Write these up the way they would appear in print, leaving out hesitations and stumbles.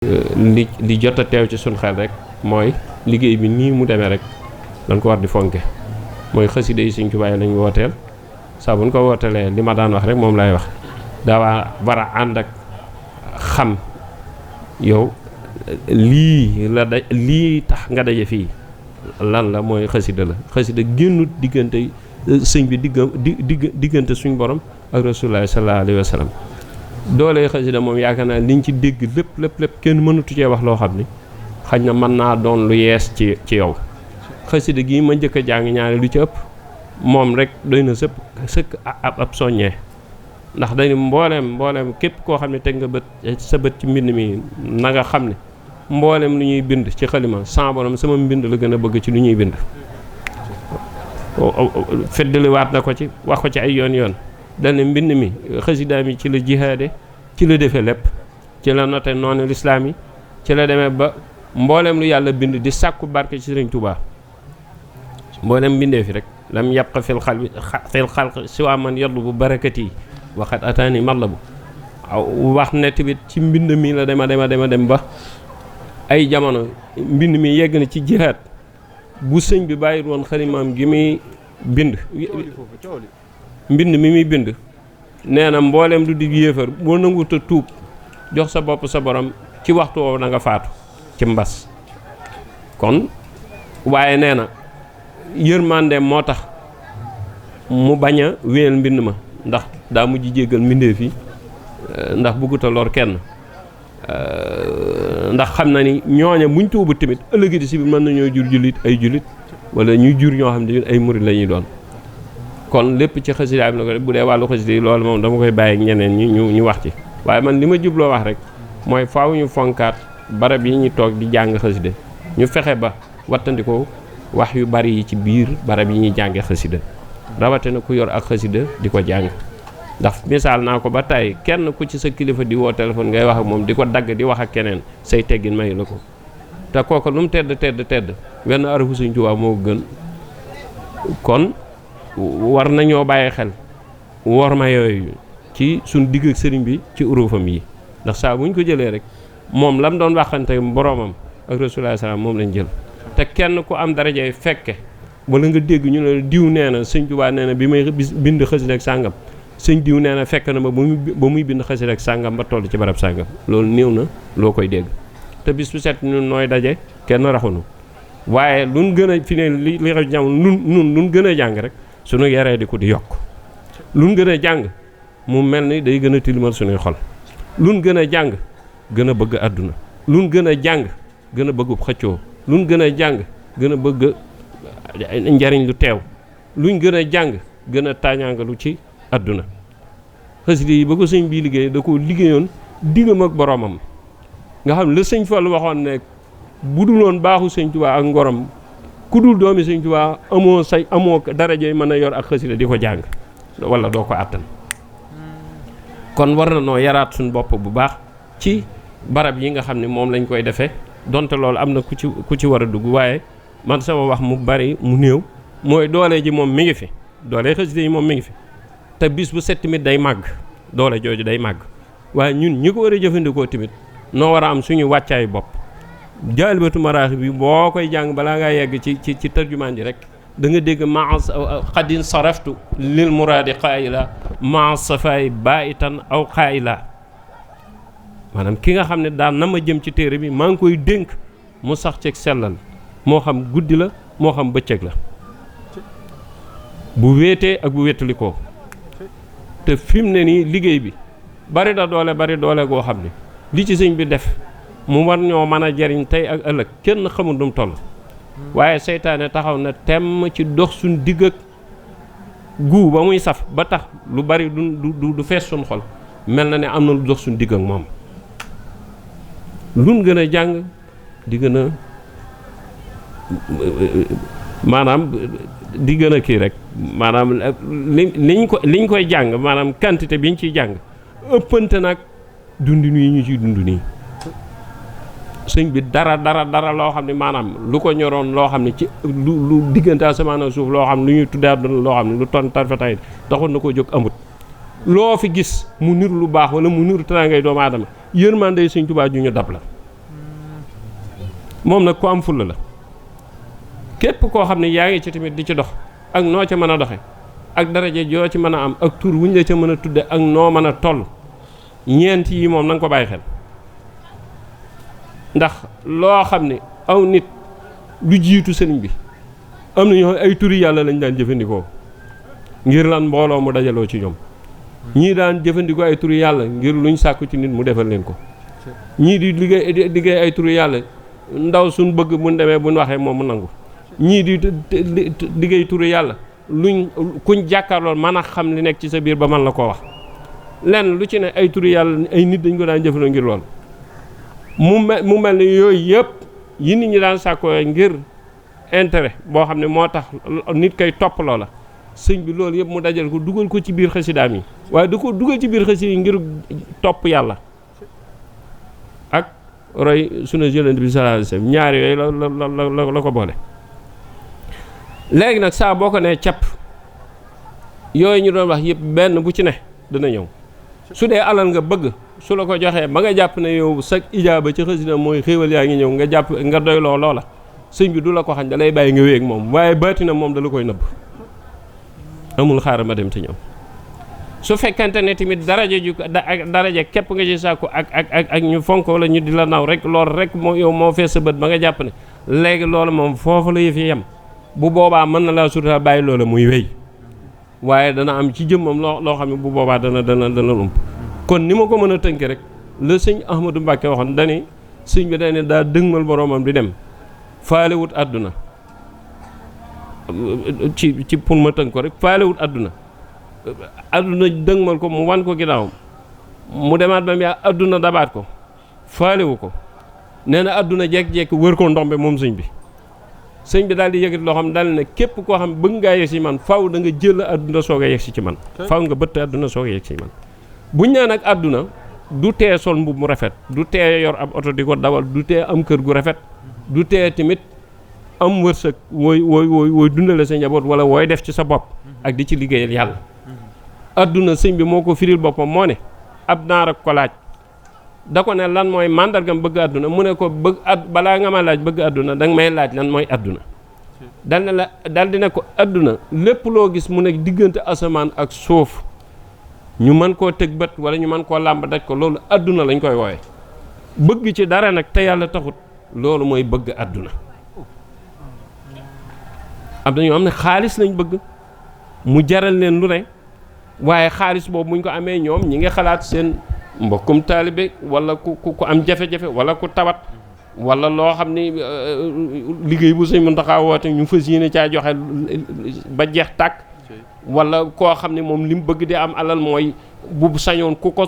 li jot a teew ci suñ xel rek mooy liggéey bi nii mu demee rek dañ ko war di fonke mooy xasida yi Sëñ Tuubaa lañ wooteel saa buñ ko wootelee li ma daan wax rek moom lay wax daa war a ànd ak xam yow lii tax nga daje fii lan la mooy xasida la xasida génnut diggante sëñ bi diggante suñ borom ak Rasulullah sallallahu alayhi wa sallam doolee xasida moom yaakaar naa liñ ci dégg lépp kenn mënatu cee wax loo xam ni xaj na mën naa doon lu yees ci yow xasida gii ma njëkk a jàng ñaari lu ci ëpp moom rek doy na sëkk ab soññee ndax dañu mbooleem képp koo xam ne teg nga sa bët ci mbind mi na nga xam ne mbooleem lu ñuy bind ci xalima sa borom sama mbind la gën a bëgg ci lu ñuy bind feddaliwaat na ko ci wax ko ci ay yoon dane mbind mi xasida mi ci la jihaade ci la defe lépp ci la noté noonu lislaam yi ci la demee ba mbooleem lu yàlla bind di sàkku barke ci Sëriñ Tuubaa mbooleem bindee fi rek lam yabqa fil xalq siwa man yatlubu barakati waxat ataani matlabu wax ne tamit ci mbind mi la dem ba ay jamono mbind mi yegg na ci jihaad bu sëñ bi bàyyi woon xalimaam gi muy bind mbind mi muy bind nee na mbooleem du dig yéefar boo nanguta tuub jox sa bopp sa borom ci waxtu woowu da nga faatu ci mbas kon waaye nee na yërmandeem moo tax mu bañ a wéyal mbind ma ndax daa mujj jéggal mbindeef yi ndax bëgguta lor kenn ndax xam na ni ñooña buñ tuubu tamit ëllëg di si biir mën nañoo jur jullit ay jullit wala ñuy jur ñoo xam ne ay murid la ñuy doon kon lépp ci xasida bi la ko bu dee wàllu xasida yi loolu moom dama koy bàyyi ak ñeneen ñi ñu wax ci waaye man li ma jubloo wax rek mooy faaw ñu fonkaat barab yi ñu toog di jàng xasida ñu fexe ba wattandiko wax yu bari yi ci biir barab yi ñuy jànge xasida rawatina ku yor ak xasida di ko jàng ndax misaal naa ko ba tey kenn ku ci sa kilifa di woo téléphone ngay wax ak moom di ko dagg di wax ak keneen say teggin mayu la ko te kooku lu mu tedd wenn arafu Sëñ Tuubaa moo gën kon war nañoo bàyyi xel wor ma yooyu ci suñ digg ak sëriñ bi ci urufam yi ndax saa bu ñu ko jëlee rek moom lam doon waxante boromam ak Rasulullah salaam moom lañ jël te kenn ku am darajay fekke wala nga dégg ñu ne diw nee na Sëñ Tuubaa nee na bi may bind xasida ak sàngam sëñ diw nee na fekk na ma ba muy bind xasida ak sàngam ba toll ci barab sàngam loolu néew na loo koy dégg te bis bu set ñun nooy daje kenn raxunu waaye luñ gën a fi ne li xew jamono nun luñ gën a jàng rek suñu yaree di ko di yokk luñ gën a jàng mu mel ni day gën a tilimal suñuy xol luñ gën a jàng gën a bëgg àdduna luñ gën a jàng gën a bëggu xëccoo luñ gën a jàng gën a bëgg njariñ lu teew luñ gën a jàng gën a taañaangalu ci àdduna xasida yi ba ko sëñ bii liggéey da ko liggéeyoon diggam ak boromam nga xam la sëñ Fallu waxoon ne bu dul woon baaxu Sëñ Tuubaa ak ngorom ku dul doomi Sëñ Tuubaa amoo daraje mën a yor ak xasida di ko jàng wala doo ko àttan kon war na noo yaraat suñu bopp bu baax ci barab yi nga xam ne moom lañ koy defee donte loolu am na ku ci war a dugg waaye man sama wax mu bari mu néew mooy doole ji moom mi ngi fi doole xasida yi moom mi ngi fi te bis bu set tamit day màgg doole jooju day màgg waaye ñun ñi ko war a jëfandikoo tamit noo war a am suñu wàccaay bopp jaalibatu maraaxib bi boo koy jàng balaa ngaa yegg ci tarjumaan ji rek da nga dégg maas xadin saraftu lil muraadi qaayila maas safaay baitan aw qaayila maanaam ki nga xam ne daan na ma jëm ci téere bi maa ngi koy dénk mu sax ceeg sellal moo xam guddi la moo xam bëccëg la bu wéetee ak bu wéttalikoo te fi mu ne nii liggéey bi bari doole goo xam ne li ci sëñ bi def mu war ñoo mën a jariñ tey ak ëllëg kenn xamul dum toll waaye seytaane taxaw na temm ci dox suñ digg ak guu ba muy saf ba tax lu bari du fees suñ xol mel na ne am na lu dox suñ digg ak moom luñ gën a jàng di gën a maanaam di gën a kii rek maanaam liñ koy jàng maanaam quantité bi ñu ciy jàng ëppante nag dundin yi ñu ciy dund nii sëñ bi dara loo xam ne maanaam lu ko ñoroon loo xam ne ci lu diggante asamaan ak suuf loo xam ne lu ñuy tuddaat loo xam ne lu ton tarfatay taxoon na koo jóg amut loo fi gis mu niru lu baax wala mu niru teraangay doomu aadama yërmande Sëñ Tuubaa ju ñu dab la moom nag ku am fulla la képp koo xam ne yaa ngi ci tamit di ci dox ak noo ca mën a doxe ak daraja joo ci mën a am ak tur wuñ la ca mën a tudde ak noo mën a toll ñeent yi moom na nga ko bàyyi xel ndax loo xam ne aw nit lu jiitu sëriñ bi am na ñoo ay turi yàlla lañ daan jëfandikoo ngir lan mbooloo mu dajaloo ci ñoom ñii daan jëfandikoo ay turi yàlla ngir luñ sàkku ci nit mu defal leen ko ñii di liggéey ay turi yàlla ndaw suñ bëgg buñ demee buñ waxee moom mu nangu ñii di liggéey turi yàlla luñ kuñ jàkkaarlool mën a xam li nekk ci sa biir ba man la koo wax lenn lu ci ne ay turi yàlla ay nit dañ ko daan jëfandikoo ngir lool mu mel ni yooyu yëpp yi nit ñi daan sàkkoo ngir intérêt boo xam ne moo tax nit kay topp loola sëñ bi loolu yëpp mu dajal ko dugal ko ci biir xasidaam yi waaye da ko dugal ci biir xasida yi ngir topp yàlla ak roy sunu Yonent bi sallallahu alayhi wasallam ñaar yooyu la ko boole. léegi nag saa boo ko nee capp yooyu ñu doon wax yëpp benn bu ci ne dana ñëw su dee alal nga bëgg su la ko joxee ba nga jàpp ne yow sa ijaaba ci xasida mooy xéewal yaa ngi ñëw nga jàpp nga doyloo loola sëñ bi du la ko xañ da lay bàyyi nga wéeg moom waaye baatina moom da la koy nëbb amul xaaral ma dem te ñëw su fekkente ne tamit daraja képp nga ci sàkku ak ñu fonk la ñu di la naw rek loolu rek moo yow moo fees sa bët ba nga jàpp ne léegi loolu moom foofu la yëf yi yem bu boobaa mën na laa surta bàyyi loola muy wéy waaye dana am ci jëmmam loo xam ne bu boobaa dana ump kon ni ma ko mën a tënk rek la sëñ Ahmadou Mbacke waxoon dani sëñ bi dane daa dëgmal boroomam di dem faalewut àdduna ci pour ma tënk ko rek faalewut àdduna dëgmal ko mu wan ko ginnaawam mu demaat ba mu yaa àdduna dabaat ko faalewu ko nee na àdduna jekk-jekk wër ko ndombe moom sëñ bi daal di yëkkati loo xam daal ne képp koo xam bëgg ngaa yegg si man faw da nga jël àdduna soog a yegg si ci man faw nga bëtt àdduna soog a yegg si man buñ naan ak àdduna du tee sol mbub mu rafet du tee yor ab oto di ko dawal du tee am kër gu rafet du tee tamit am wërsëg wooy dundale sa njaboot wala wooy def ci sa bopp ak di ci liggéeyal yàlla àdduna sëñ bi moo ko firil boppam moo ne ab naar ak ko laaj da ko ne lan mooy màndargam bëgg àdduna mu ne ko balaa nga ma laaj bëgg àdduna danga may laaj lan mooy àdduna dal di ne ko àdduna lépp loo gis mu nekk diggante asamaan ak suuf ñu mën koo tëg bët wala ñu mën koo làmb daj ko loolu àdduna lañ koy wooye bëgg ci dara nag te yàlla taxut loolu mooy bëgg àdduna am na ñoo xam ne xaalis lañ bëgg mu jaral leen lu ne waaye xaalis boobu buñ ko amee ñoom ñi ngi xalaat seen mbokkum taalibe wala ku am jafe-jafe wala ku tawat wala loo xam ni liggéey bu sëñ Muntaxa woote ñu fas yéene caa joxe ba jeex tàkk wala koo xam ne moom li mu bëgg di am alal mooy bu sañoon ku ko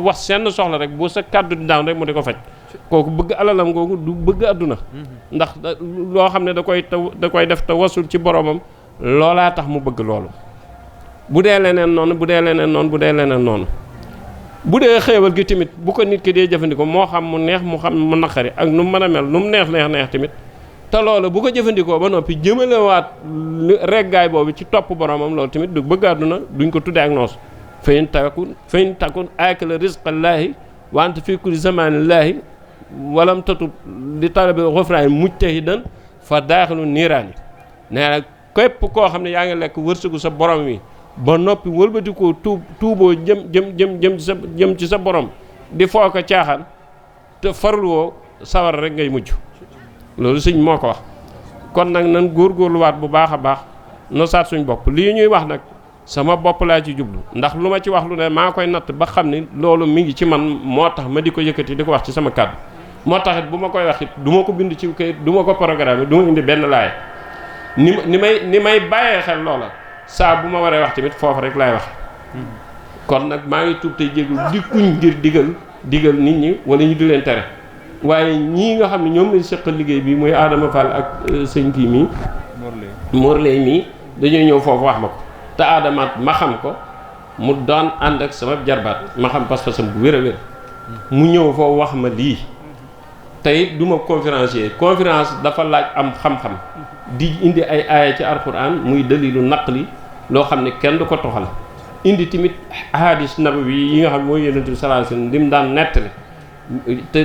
wax seen soxla rek bu sa kàddu di daan rek mu di ko faj kooku bëgg alalam googu du bëgg àdduna ndax loo xam ne da koy def te wasul ci boromam loolaa tax mu bëgg loolu bu dee leneen noonu bu dee xéewal gi tamit bu ko nit ki dee jëfandikoo moo xam mu neex mu xam mu naqari ak nu mu mën a mel nu mu neex tamit te loolu bu ko jëfandikoo ba noppi jëmalewaat reggaay boobu ci topp boromam loolu tamit du bëgg àdduna duñ ko tuddee ak noos fa in takun aakila rizqallaahi wa anta fi kulli zamanillaahi walam tatub li talabi ghufraan mujtahidan fa daaxilu niiraani nee na képp koo xam ne yaa ngi lekk wërsëgu sa borom wi ba noppi wëlbati ko tuuboo jëm ci sa borom di foo ko caaxaan te farul woo sawar rek ngay mujj loolu sëñ moo ko wax kon nag nan góorgóorluwaat bu baax a baax nosaat suñ bopp lii ñuy wax nag sama bopp laa ci jublu ndax lu ma ci wax lu ne maa koy natt ba xam ni loolu mi ngi ci man moo tax ma di ko yëkkati di ko wax ci sama kàddu moo tax it bu ma koy wax it du ma ko bind ci kayit du ma ko programme du ma indi benn laay ni may bàyyee xel loola saa bu ma waree wax tamit foofu rek laay wax kon nag maa ngi tuub tey jéglu dikkuñ ngir digal nit ñi wala ñu di leen tere waaye ñii nga xam ne ñoom lañ seqal liggéey bi muy Adama Fall ak sëñ kii mii Morley mii dañoo ñëw foofu wax ma ko te Adama ma xam ko mu daan ànd ak sama jarbaat ma xam pas-pasam bu wér a wér mu ñëw foofu wax ma lii tey du ma conférence dafa laaj am xam-xam di indi ay aaya ci alquran muy dalilu naqli loo xam ne kenn du ko toxal indi tamit hadis nabawi yi nga xam ne mooy yonent bi sallallahu alayhi wasallam lim daan nettali te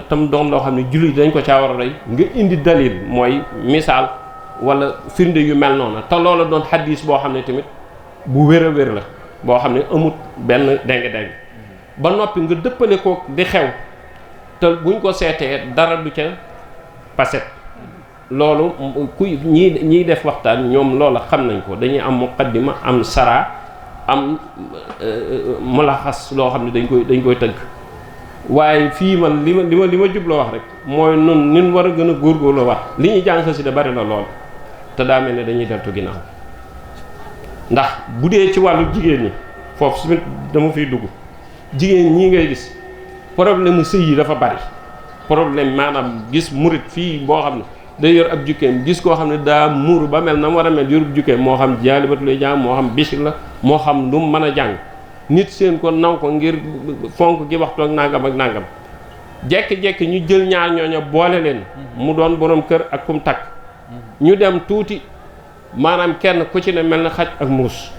tam doon loo xam ne jullit dañ ko caa war a roy nga indi dalil mooy misaal wala firnde yu mel noonu te loola doon xaddiis boo xam ne tamit bu wér a wér la boo xam ne amut benn déng-déng ba noppi nga dëppale ko di xew te buñ ko seetee dara du ca paset loolu ñiy def waxtaan ñoom loola xam nañ ko dañuy am muqaddima am sara am mulaxas loo xam ne dañ koy tënk waaye fii man li ma jubloo wax rek mooy nun nin war a gën a góorgóorlu wax li ñuy jàng xasida bari na lool te daa mel ne dañuy deltu ginnaaw ndax bu dee ci wàllu jigéen ñi foofu su dama fiy dugg jigéen ñii ngay gis problème mu sëy yi dafa bari problème maanaam gis murit fii boo xam ne day yor ab jukkeem gis koo xam ne daa muuru ba mel na mu war a mel yorub jukkeem moo xam jaalibatu lay jàng moo xam bichir la moo xam lu mu mën a jàng nit seen ko naw ko ngir fonk gi waxtu ak nangam ak nangam jekki-jekki ñu jël ñaar ñooña boole leen mu doon borom kër ak kum takk ñu dem tuuti maanaam kenn ku ci ne mel na xaj ak muus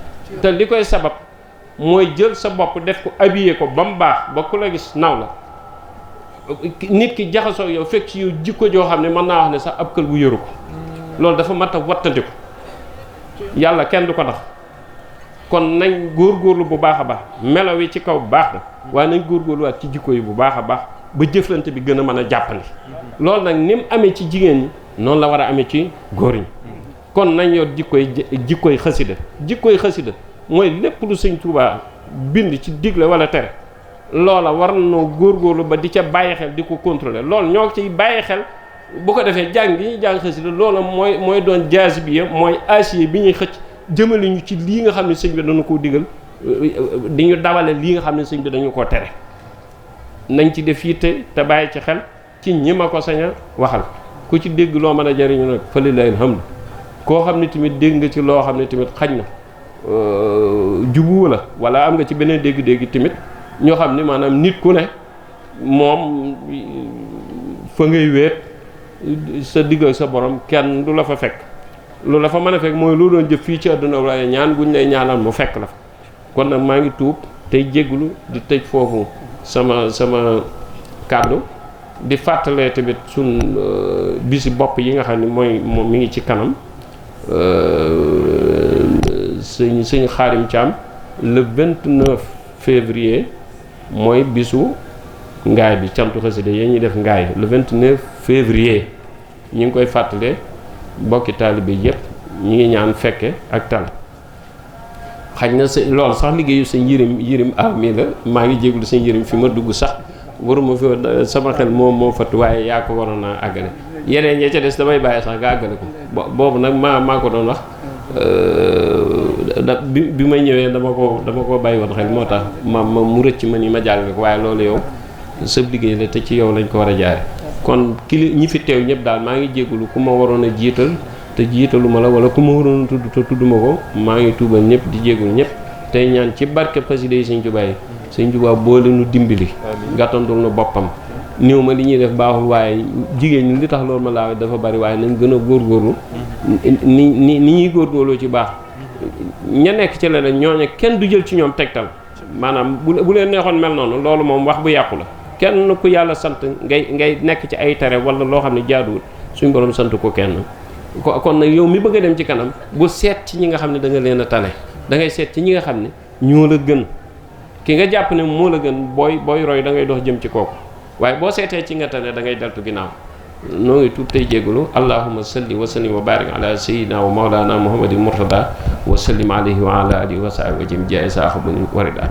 te li koy sabab mooy jël sa bopp def ko habillé ko ba mu baax ba ku la gis naw la nit ki jaxasoo yow fekk ci yow jikko joo xam ne mën naa wax ne sax ab kël bu yëru ko loolu dafa mat a wattandiku yàlla kenn du ko ndax kon nañ góorgóorlu bu baax a baax melo wi ci kaw bu baax na waaye nañ góorgóorluwaat ci jikko yi bu baax a baax ba jëflante bi gën a mën a jàppandi loolu nag ni mu amee ci jigéen ñi noonu la war a amee ci góor ñi kon nañ yor jikkoy xasida mooy lépp lu Sëñ Tuubaa bind ci digle wala tere loola war noo góorgóorlu ba di ca bàyyi xel di ko contrôler loolu ñoo ciy bàyyi xel bu ko defee jàng gi ñuy jàng xasida loola mooy doon jaasibiya mooy acier bi ñuy xëcc jëmale ñu ci lii nga xam ne sëñ bi dañu koo digal di ñu dawale lii nga xam ne sëñ bi dañu koo tere nañ ci def yitte te bàyyi ci xel ci ñi ma ko sañ a waxal ku ci dégg loo mën a jariñu nag fa lillahi alhamdu koo xam ne tamit dégg nga ci loo xam ne tamit xaj na jubu la wala am nga ci beneen dégg-dégg tamit ñoo xam ni maanaam nit ku ne moom fa ngay wéet sa digg ak sa borom kenn du la fa fekk loolu la fa mën a fekk mooy loo doon jëf fii ci àdduna wala ñaan guñ lay ñaanal mu fekk la fa kon nag maa ngi tuub tey jégglu di tëj foofu sama kàddu di fàttalee tamit suñ bisi bopp yi nga xam ne mooy moom mi ngi ci kanam sëñ Xaarim Thiam le 29 février mooy bisu ngaay bi cantu xasida yi ñuy def ngaay le 29 février ñu ngi koy fàttalee bokki taalibe yépp ñi ngi ñaan fekke ak tal xaj na loolu sax liggéeyu sa yirim aw mii la maa ngi jéglu sa yirim fi ma dugg sax waruma fi sama xel moo fatt waaye yaa ko waroon a àggale yeneen ñee ca des damay bàyyi sax nga àggale ko boobu nag maa ko doon wax bi may ñëwee dama ko bàyyi woon xel moo tax ma mu rëcc ma ni ma jàllale ko waaye loolu yow sa liggéey la te ci yow lañ ko war a jaare kon ñi fi teew ñëpp daal maa ngi jégalu ku ma waroon a jiital te jiitalu ma la wala ku ma waroon a tudd te tudd ma ko maa ngi tuubal ñëpp di jégalu ñëpp tey ñaan ci barke xasida yi Sëñ Tuubaa yi Sëñ Tuubaa boole nu dimbali gàttandul nu boppam néew ma li ñuy def baaxul waaye jigéen ñi li tax loolu ma laa dafa bari waaye nañ gën a góorgóorlu ni ñuy góorgóorloo ci baax ña nekk ci leneen ñooñu kenn du jël ci ñoom tegtal maanaam bu leen neexoon mel noonu loolu moom wax bu yàqu la kenn ku yàlla sant ngay nekk ci ay tere wala loo xam ne jaaduwul suñ borom sant ko kenn kon nag yow mi bëgg a dem ci kanam bu seet ci ñi nga xam ne da nga leen a tane da ngay seet ci ñi nga xam ne ñoo la gën ki nga jàpp ne moo la gën booy roy da ngay dox jëm ci kooku waaye boo seetee ci nga tane da ngay deltu ginnaaw noo ngi tuub tey jégalu allahumma salli wa sallim wa barik ala sayyidina wa mawlana muhammadin murtada wa sallim alayhi wa ala alihi wa sahbihi wa jëm jaay saaxabu warida